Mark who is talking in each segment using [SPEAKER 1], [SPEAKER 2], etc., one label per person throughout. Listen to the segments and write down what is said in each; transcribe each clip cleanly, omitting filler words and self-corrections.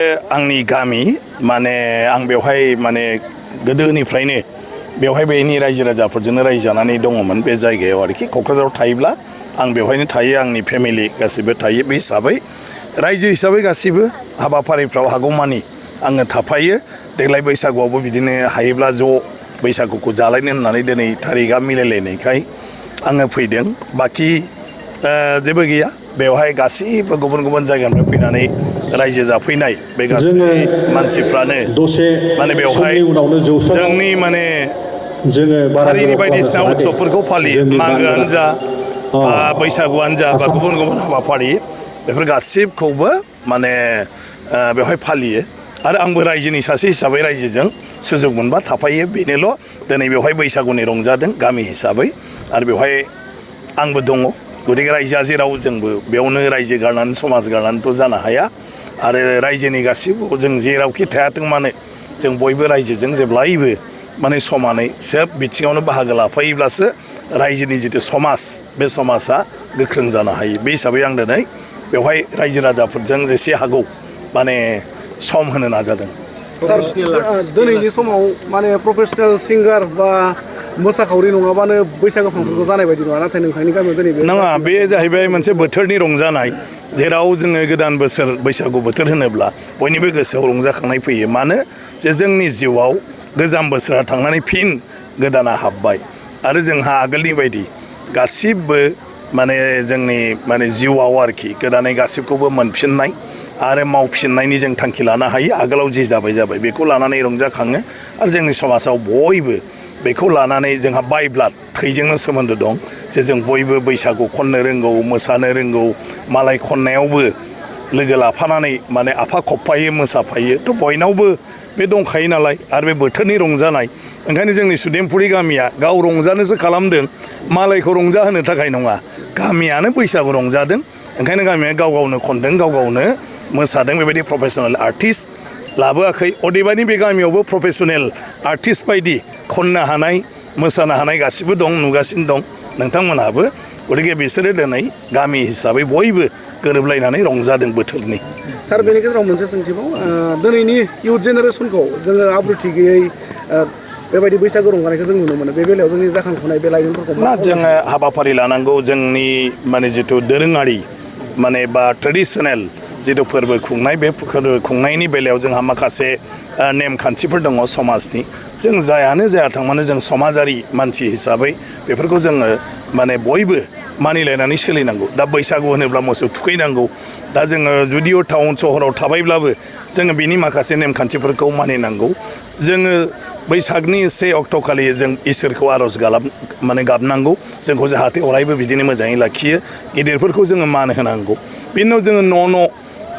[SPEAKER 1] आंनि गामि माने आं बेवहाय माने गोदोनिफ्रायनो बेवहाय बेनि रायजो राजाफोरजोंनो रायजो जानानै दङमोन बे जायगायाव आरोखि क'क्राझाराव थायोब्ला आं बेवहायनो थायो आंनि फेमिलि गासिबो थायो बे हिसाबै रायजो हिसाबै गासिबो हाबाफारिफ्राव हागौमानि आङो थाफायो देग्लाय बैसागुआवबो बिदिनो हायोब्ला ज' बैसागुखौ जालायनो होननानै दिनै थारिखआ मिलायलायनायखाय आङो फैदों बाखि जेबो गैया बेवहाय गासिबो गुबुन गुबुन जायगानिफ्राय फैनानै रायजो जाफैनाय बे गासै मानसिफ्रानो माने बेवहाय जोंनि माने हारिनि बायदिसिना उत्सबफोरखौ फालियो मागोआनो जा बा बैसागुआनो जा बा गुबुन गुबुन हाबाफारि बेफोर गासिबखौबो माने बेवहाय फालियो आरो आंबो रायजोनि सासे हिसाबै रायजोजों सुजुग मोनबा थाफायो बेनोल' दिनै बेवहाय बैसागुनि रंजादों गामि हिसाबै आरो बेवहाय आंबो दङ गतिके रायजोआ जेराव जोंबो बेयावनो रायजो गारनानै समाज गारनानैथ' जानो हाया आरो रायजोनि गासिबो जों जेरावखि थायाथों मानो जों बयबो रायजोजों जेब्लायबो माने समानै सोब बिथिङावनो बाहागो लाफायोब्लासो रायजोनि जितु समाज बे समाजा गोख्रों जानो हायो बे हिसाबै आं दिनै बेवहाय रायजो राजाफोरजों जेसे हागौ माने सम होनो नाजादों।
[SPEAKER 2] सार दिनैनि समाव माने प्रफेसनेल सिंगार बा मोसाखावरि नङाबानो बैसागु फांसनखौ जानाय बायदि नङा नाथाय नोंथांनि गामियाव दिनै
[SPEAKER 1] नङा बे जाहैबाय मोनसे बोथोरनि रंजानाय जेराव जोङो गोदान बोसोर बैसागु बोथोर होनोब्ला बयनिबो गोसोआव रंजाखांनाय फैयो मानो जे जोंनि जिउआव गोजाम बोसोरा थांनानै फिन गोदाना हाबबाय आरो जोंहा आगोलनि बायदि गासिबो माने जोंनि माने जिउआव आरोखि गोदानै गासिबखौबो मोनफिननाय आरो मावफिननायनि जों थांखि लानो हायो आगोलाव जि जाबाय बेखौ लानानै रंजाखाङो आरो जोंनि समाजाव बयबो बेखौ लानानै जोंहा बाय ब्लाड थैजोंनो सोमोन्दो दं जे जों बयबो बैसागु खननो रोंगौ मोसानो रोंगौ मालाय खननायावबो लोगो लाफानानै माने आफा खबफायो मोसाफायो थ' बयनावबो बे दंखायो नालाय आरो बे बोथोरनि रंजानाय ओंखायनो जोंनि सुदेमफुरि गामिया गाव रंजानोसो खालामदों मालायखौ रंजाहोनो थाखाय नङा गामियानो बैसागु रंजादों ओंखायनो गामिया गाव गावनो खनदों गाव गावनो मोसादों बेबायदि प्रफेसनेल आर्टिस्ट लाबोआखै अदेबानि बे गामियावबो प्रफेसनेल आर्टिस्ट बायदि खननो हानाय मोसानो हानाय गासिबो दं नुगासिनो दं नोंथांमोनहाबो गतिके बिसोरो दिनै गामि हिसाबै बयबो गोरोबलायनानै रंजादों बोथोरनि।
[SPEAKER 2] सार बेनि गेजेराव मोनसे सोंथिबाव दिनैनि इयुथ जेनेरेसनखौ जोङो आब्रुथि गैयै बेबायदि बैसागु रंजानायखौ जों नुनो मोनो बे बेलायाव जोंनि जाखांफुनाय बे लाइमोनफोरखौ
[SPEAKER 1] ना जोङो हाबाफारि लानांगौ जोंनि माने जिथु दोरोङारि माने बा ट्रेडिसनेल जिथु फोरबो खुंनाय बे फोरबो खुंनायनि बेलायाव जोंहा माखासे नेमखान्थिफोर दङ समाजनि जों जायानो जायाथों मानो जों समाजारि मानसि हिसाबै बेफोरखौ जोङो माने बयबो मानिलायनानै सोलिनांगौ दा बैसागु होनोब्ला मोसौ थुखैनांगौ दा जोङो जुदिअ टाउन सहराव थाबायब्लाबो जोङो बिनि माखासे नेमखान्थिफोरखौ मानिनांगौ जोङो बैसागनि 1 अक्ट'खालि जों इसोरखौ आर'ज गाबनांगौ जोंखौ जाहाथे अरायबो बिदिनो मोजाङै लाखियो गिदिरफोरखौ जोङो मान होनांगौ बिनि उनाव जोङो न'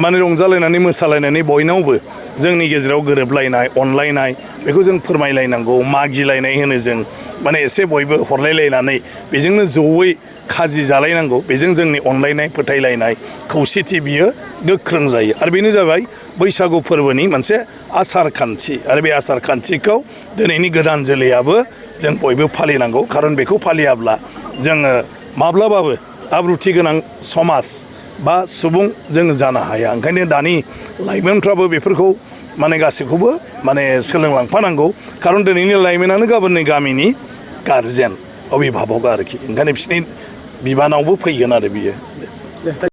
[SPEAKER 1] माने रंजालायनानै मोसालायनानै बयनावबो जोंनि गेजेराव गोरोबलायनाय अनलायनाय बेखौ जों फोरमायलायनांगौ मागिलायनाय होनो जों माने एसे बयबो हरलायलायनानै बेजोंनो जयै खाजि जालायनांगौ बेजों जोंनि अनलायनाय फोथायलायनाय खौसेथि बियो गोख्रों जायो आरो बेनो जाबाय बैसागु फोरबोनि मोनसे आसार खान्थि आरो बे आसार खान्थिखौ दिनैनि गोदान जोलैयाबो जों बयबो फालिनांगौ खारन बेखौ फालियाब्ला जोङो माब्लाबाबो आब्रुथि गोनां समाज बा सुबुं जों जानो हाया ओंखायनो दानि लाइमोनफ्राबो बेफोरखौ माने गासैखौबो माने सोलोंलांफानांगौ खारन दिनैनि लाइमोनानो गाबोननि गामिनि गारजेन अभिभाबक आरोखि ओंखायनो बिसोरनि बिबानावबो फैगोन आरो बियो।